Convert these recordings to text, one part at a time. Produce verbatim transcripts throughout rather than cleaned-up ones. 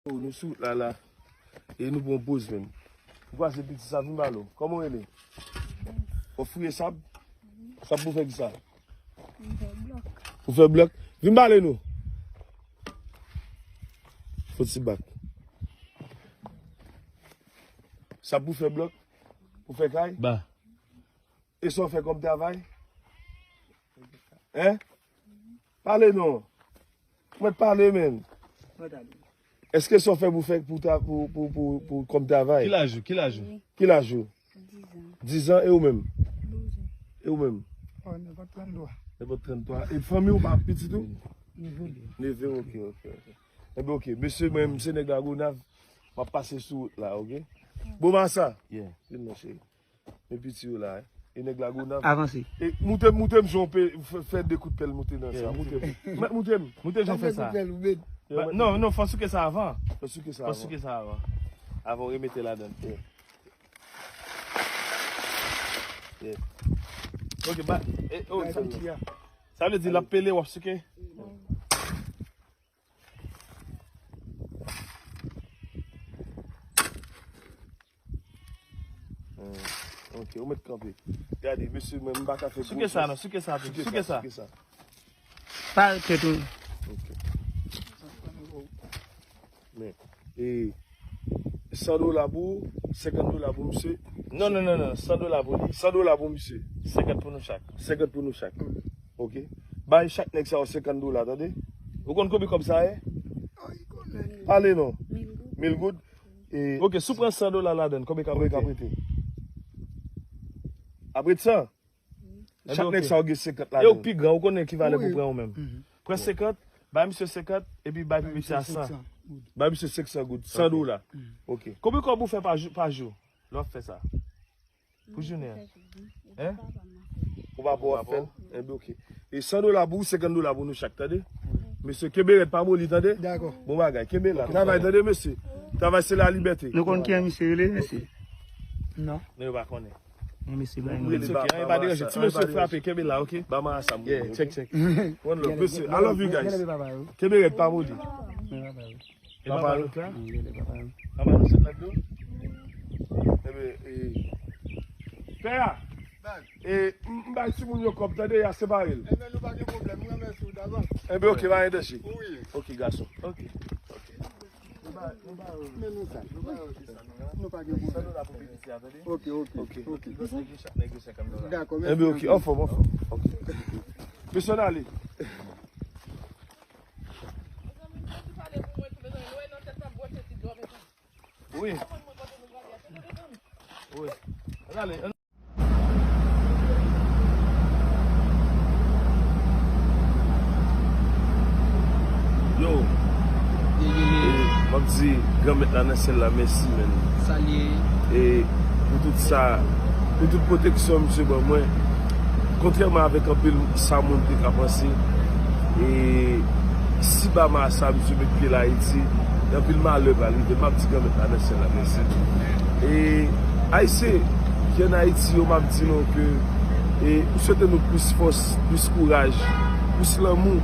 Nou sou wout la la. E nou pran poz menm. Nou kwaze piti sa, vin pale w. Kòman w rele? W ap fouye sab? Sab pou fè kisa? Pou fè blòk. Pou fè blòk? Vin pale nou. Fò ti bak. Sab pou fè blòk? Pou fè kay? Ba. E sa w fè kòm travay? Hein? Pale non. Mwen pale, menn. Èske sa w fè pou fè pou ta, pou, pou, pou, pou kòm travay? Ki laj ou? Ki laj ou? Ki laj ou? Dizan. Dizan, e ou menm? Douzan. E ou menm? Oh, nenpòt tranntwa. Nenpòt tranntwa. E fanmi w pa pitit ou? Neve. Neve, ok, ok, ok. Enben, ok. Mesye, mwen, m se nèg Lagonav. M ap pase sou wout la, ok? Bon, Massa. Yeah. Vin non, cheri. Men piti yo la, eh. E nèg Lagonav. Avanse. E moute, moute m jan w pe fè, fè de kout pèl moute nan sa. Moute m. Mèt moute m. Moute jan w fè sa. Ba, non, non, fò souke sa avan. Fò souke sa avan. Fò souke sa avan. Avan w remete ladann. Yeah. Yeah. Ok, ba, e, oh, sa, sa vle di l ap pele, w ap souke. Hmm, ok, ou mèt kanpe. Gade, mesye, mwen, m pa ka fè gwo jès. Souke sa, non, souke sa tou, souke sa. Souke sa. Pa tèt ou. Ok. Men, e, san dola pou ou, senkant dola pou misye. Non, non, non, non, san dola pou li. San dola pou misye. Senkant pou nou chak. Senkant pou nou chak. Ok. Bay chak nèg sa yo senkant dola, tande? Ou konn konbyen kòb sa ye? Pale non. Mil goud. Mil goud. E ok, si w pran san dola ladann, konbyen k ap rete? Konbyen k ap rete? Ap ret san? Chak nèg sa yo gen senkant ladann. E ou k pi gran, ou konnen ki valè pou pran ou menm. Pran senkant, bay misye senkant, epi bay pi piti a san. Bay misye senk san goud, san dola. Ok. Konbyen kòb ou fè pa jou, pa jou? Lè w ap fè sa? Pou jounen an. Hein? Ou pa pè w ap fè l? Enben, ok. E san dola pou ou, senkant dola pou nou chak, tande? Mesye, kenbe rèd, pa moli, tande? Dakò. Bon bagay, kenbe la. Travay, tande, mesye? Travay, se lalibète. Nou konn kijan misye rele, mesye? Non. Men yo pa konnen. Yon mesye bay nou. It's ok, pa deranje. Ti mesye frape, kenbe la, ok? Ba m a sa, yeah, check, check. One love, mesye. I love you guys. Kenbe rèd, pa moli. E papa nou la? Papa nou se nèg yo? Enben, e, pè a, e, m, m bay timoun yo kòb, tande, y a separe l. Enben, nou pa gen pwoblèm, m renmèsye w davans. Enben, ok, pa gen danje. Wi. Ok, gason. Ok. Men nou sa. Nou pa gen pwoblèm. Ok, ok, ok. Dakò, mèsi. Enben, ok, anfòm, anfòm. Ok. Mesye, n ale. Wi. Wi. Ann ale, ann. Yo. E, m ap di Granmèt la nan syèl la mèsi, menn. Salye. E pou tout sa, pou tout pwoteksyon misye ban mwen. Kontrèman avèk anpil sa moun te ka panse, e si ba m a sa, misye met pye l Ayiti, anpil malè pral rive. M ap di Granmèt la nan syèl la mèsi. E Ayisyen ki ann Ayiti yo, m ap di nou ke, e, m swete nou plis fòs, plis kouraj, plis lanmou.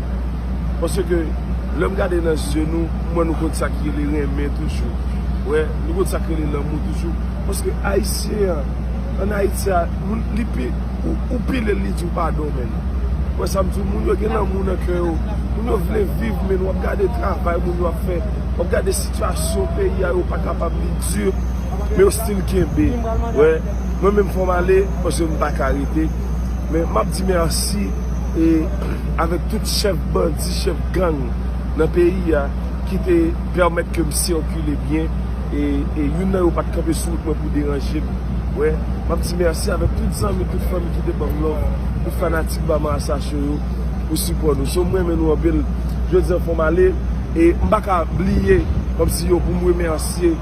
Paske lè m gade nan zye nou, m wè nou konn sa ki rele renmen toujou. Wè, nou konn sa ki rele lanmou toujou. Paske Ayisyen an, ann Ayiti a, moun, li pi, ou, ou pile l, li di w padon, menn. Wè sa m di w, moun yo gen lanmou nan kè yo. Moun yo vle viv, menn, w ap gade travay moun yo ap fè. W ap gade sitiyasyon peyi a, yo pa kapab, li di, men yo still kenbe. Wè, mwen menm fò m ale, paske m pa ka rete. Men m ap di mèsi, e, avèk tout chèf bandi, chèf gang nan peyi a, ki te pèmèt ke m sikile byen, e, e youn nan yo pa t kanpe sou wout mwen pou deranje m. Wè, m ap di mèsi avèk tout zanmi, tout fanmi ki te ban m love, tout fanatik Ba M A Sa Show yo, pou sipò nou. So, m renmen nou anpil. Jodi a, fò m ale, e m pa ka bliye, kòmsi yo, pou m remèsye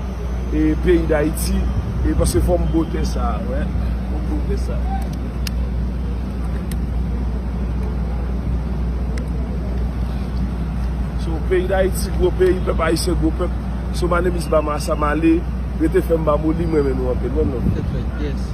e peyi Dayiti, e paske fò m bote sa, wè. Fò m bote sa. So, peyi Dayiti, gwo peyi, pèp ayisyen, gwo pèp. So, my name is Ba M A Sa, m ale, rete fèm, pa moli, m renmen nou anpil, one love. Yes.